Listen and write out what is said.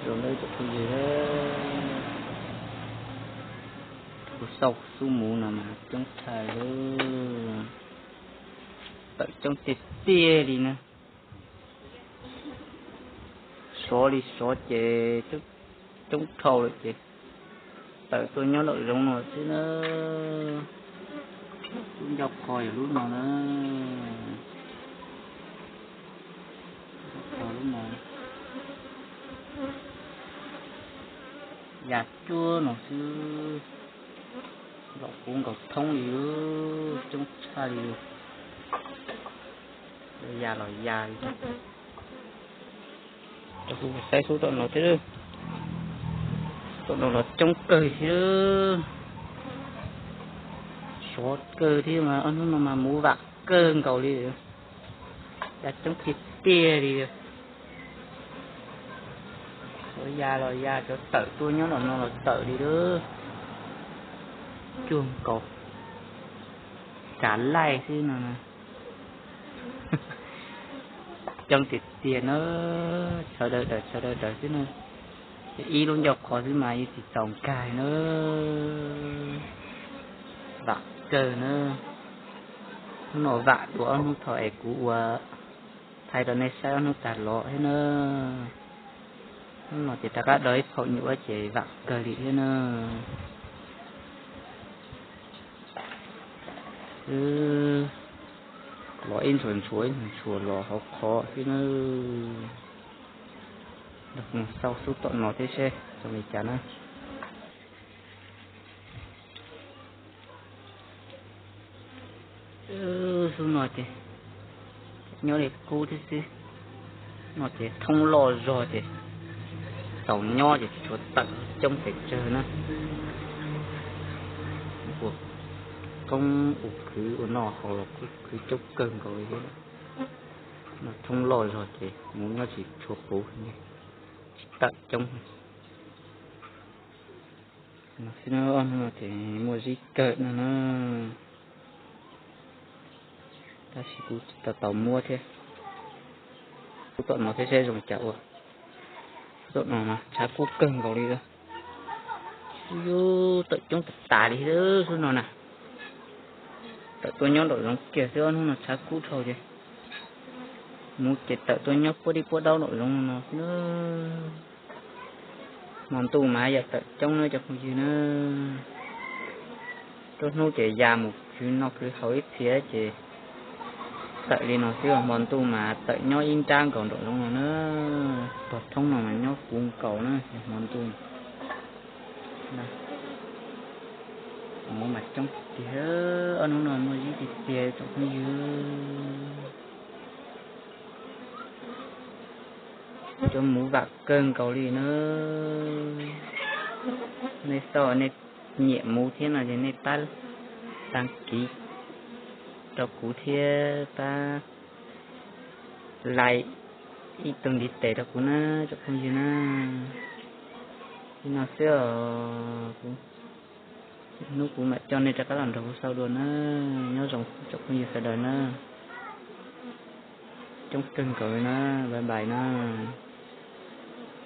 Zoo li cov phooj ywg, kuv xauj xub muv no mas coob tshaj li, tawm coob tiag tiag li na. Sov li sov ces coob dhau lawm ces tawm tuaj nyob nraum zoov no xwb na. Lub ncauj qhov yog lub no na. Lub no, ya cuab no xwb, los puv nkaus thoob li, coob tshaj li. Ya los ya li. Rau kuv saib xub tom no thiab, tom no los coob kawg thiab, sov kawg thiab mas ob hnub no mas muv vam kawg nkaus li, ya coob tiag tiag li. Cov ya los ya, cov tawm tuaj nyob nraum no los tawm li lawm, cuag nkaus kav laij xwb no. Coob tiag tiag na, sawv daws tawm sawv daws tawm xwb na. Ces ib lub ncauj qhov xwb mas yeej tsis txaus nkag na. Vam kawg na. Hnub no vam dua ob hnub thaum es kuv ua thaij rau nej saib ob hnub tag los thiab na. Hnub no ces rov qab do ib phaum nyuam ces vam kawg li thiab na. Los ib ntshua ntshua ib ntshua ntshua los hauv qhov thiab na. Los mus xauj xub tom no thiab seb zoo li cas na. Xub no ces nyob li qub thiab xwb, no ces thoob loj zog ces txaus nyob ces tsis tshua tawm coob pes tsawg na. Ua koob ua khwv ua noj haus los kuj khwv coob kawg nkaus li thiab. No thoob loj zog ces mus nyob tsis tshua puv, tsis tawm coob. Xwb no, ob hnub no ces muaj zib kawg no na, tab sis kuv tsis tau tau muab thiab. Xub tom no thiab seb zoo li cas ua. Xub tom no mas tshav kub kawg nkaus li. Yus tawm coob tas tas li xwb no na. Tawm tuaj nyob nraum zoov kiag xwb, ob hnub no tshav kub dhau ces mus ces tawm tuaj nyob puab dib puab daub nraum zoov no xwb. Hmo ntuj mas yam tawm coob na cov phooj ywg na. Tuaj hnub ces ya mus khwv noj khwv haus ib txhia ces tawm li no xwb, hmo ntuj mas tawm nyob ib nrab nkaus nraum zoov no na. Tog thoob no mas nyob puv nkaus na, hmo ntuj. Muv mas coob tiag, ob hnub no muaj zib tiag tiag tsoom phooj ywg. Cov muv vam kawg nkaus li na. Nej xauj nej nyiam muv thiab no ces nej pab đăng ký rau kuv thiab pab like ib tug ntiv tes rau kuv na tsoom phooj ywg na. Li no xwb os, hnub kuv mam coj nej rov qab los nrog kuv xauj dua na. Nyob zoo tsoom phooj ywg sawv daws na. Coob kawg nkaus li na. Bye bye na.